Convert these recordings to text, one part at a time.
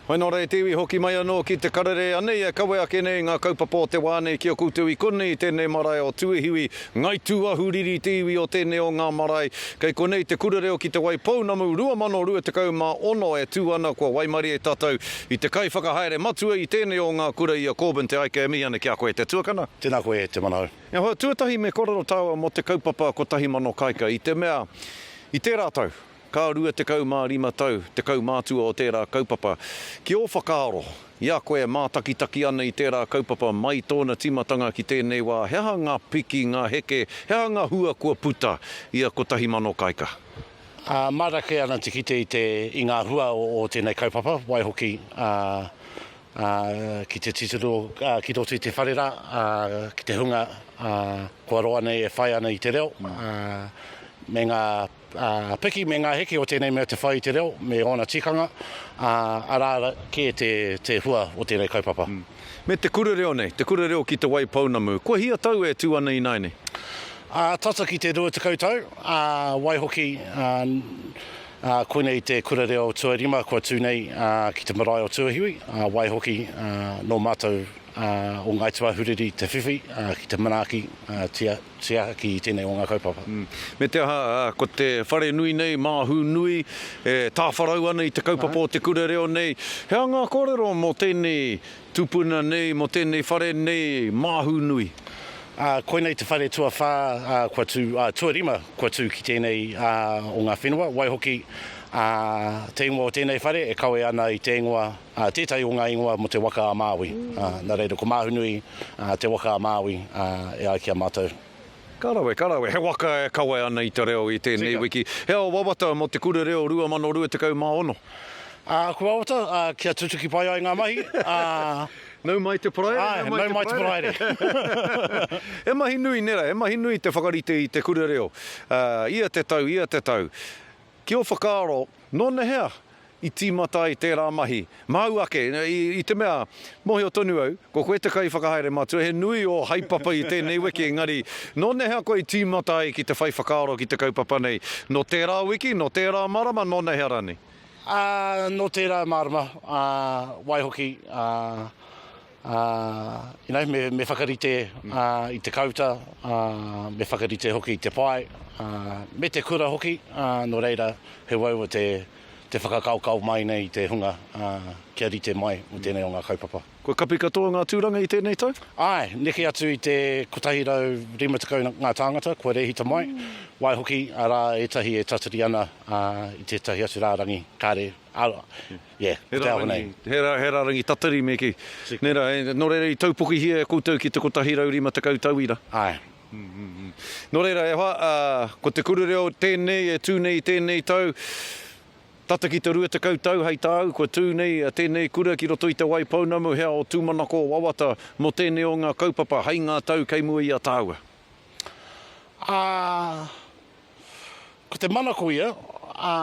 Whai nō reira te iwi hoki mai anō ki te karere, anei e kawe ake nei ngā kaupapa o te wā nei ki a koutou i konei i tēnei marae o Tuahiwi, Ngai Tūahuriri te iwi o tēnei o ngā marae, kei konei te kura reo ki Te Waipounamu 2026 e tū ana kua waimarie tātou i te kaiwhakahaere matua i tēnei o ngā kura i a Corbin Te Aika e mihi ana ki a koe te tuakana. Tēnā koe e te Manahau. E hoa, tuatahi me korero tāua mō te kaupapa 1000 Kaika i te mea i tērā tau, Ka 25 tau te kaumātua o tērā kaupapa. Ki ō whakaaro, i a koe e mātakitaki ana i tērā kaupapa mai tōna tīmatanga ki tēnei wā, he aha ngā piki, ngā heke, he aha ngā hua kua puta i a 1000 Kaika? Ā, mārake ana te kite i te, i ngā hua o, o tēnei kaupapa, waihoki, ā, ā, ki te titiro, ā, ki roto i te whare rā, ā, ki te hunga, ā, kua roa nei e whai ana i te reo, ā, me ngā Ā, piki me ngā heke o tēnei mea te whai i te reo me ōna tikanga, ā, arā kē te, te hua o tēnei kaupapa. Me te kura reo nei, te kura reo ki Te Waipounamu, kua hia tau e tū ana ināianei? Ā, tata ki te 20 tau, ā, waihoki, ā, ā, koinei te kura reo tuarima kua tū nei, ā, ki te marae o Tuahiwi, ā, waihoki, ā, nō mātou, ā, o Ngāi Tūāhuriri te whiwhi, ā, ki te manaaki, ā, tia, Tiaki i tēnei o ngā kaupapa. Me te aha, ko te whare nui nei, Māhūnui, e tāwharau ana i te kaupapa o te kura reo nei. He aha ngā kōrero mō tēnei tupuna nei, mō tēnei whare nei, Māhūnui? Koinei te whare tuawhā kua tū, tuarima kua tū ki tēnei o ngā whenua. Waihoki, te ingoa o tēnei whare e kawe ana i te ingoa, tētahi o ngā ingoa mō te waka a Māui. Nā reira, ko Māhunui te waka a Māui e ai ki a mātou. Ka rawe, ka rawe. He waka e kawe ana i te reo i tēnei wiki. He ao wawata mō Te Kura Reo 2026. Aku wawata, kia tutuki pai ai ngā mahi. Nau mai te paraire, nau mai te paraire. He mahi nui, nē rā, he mahi nui te whakarite i te kura reo. Ia te tau, ia te tau. Ki ō whakaaro, nōnahea i tīmata ai tērā mahi? Māu ake, i te mea, mōhio tonu au, ko koe te kaiwhakahaere matua, he nui ō haepapa i tēnei wiki, engari, nōnehea koe i tīmata ai ki te whai whakaaro ki te kaupapa nei? Nō tērā wiki, nō tērā marama, nōnehea rānei? Ā, nō tērā marama, ā, waihoki, ā, ā, you know, me, me whakarite, ā, i te kauta, ā, me whakarite hoki i te pae, ā, me te kura hoki, ā, nō reira, he uaua te, te whakakaokao mai nei i te hunga, ā, kia rite mai mō tēnei o ngā kaupapa. Kua kapi katoa ngā tūranga i tēnei tau? Āe, neke atu i te 150 ngā tāngata kua rēhita mai, waihoki, arā ētahi e tatari ana, ā, i tētahi atu rārangi, kāre, ā, yeah, ko te aho nei. He rārangi tatari me kī. Nē rā, nō reira i taupokihia e koutou ki te 150 tauira? Āe. Nō reira, e hoa, ko te kura reo tēnei e tū nei i tēnei tau, tata ki te 20 tau hei tāu, kua tū nei tēnei kura ki roto i Te Waipounamu, he ao tūmanako wawata mō tēnei o ngā kaupapa hei ngā tau kei mua i a tāua. Ā, ko te manako ia, ā,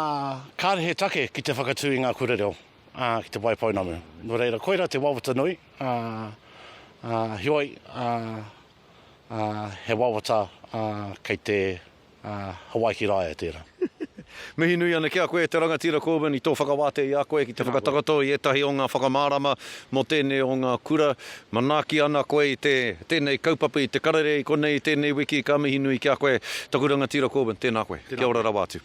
kāre he take ki te whakatū i ngā kura reo, ā, ki Te Waipounamu. Nō reira, koirā te wawata nui, ā, ā, heoi, ā, ā, he wawata, ā, kei te, ā, Hawaiki Raia tērā. Mihi nui ana ki a koe e te rangatira Corbyn i tō whakawātea i a koe ki te whakatakoto i ētahi o ngā whakamārama mō tēnei o ngā kura. Manaaki ana koe i te, tēnei kaupapa i te karere i konei i tēnei wiki, ka mihi nui ki a koe taku rangatira Corbyn, tēnā koe. Kia ora rawa atu.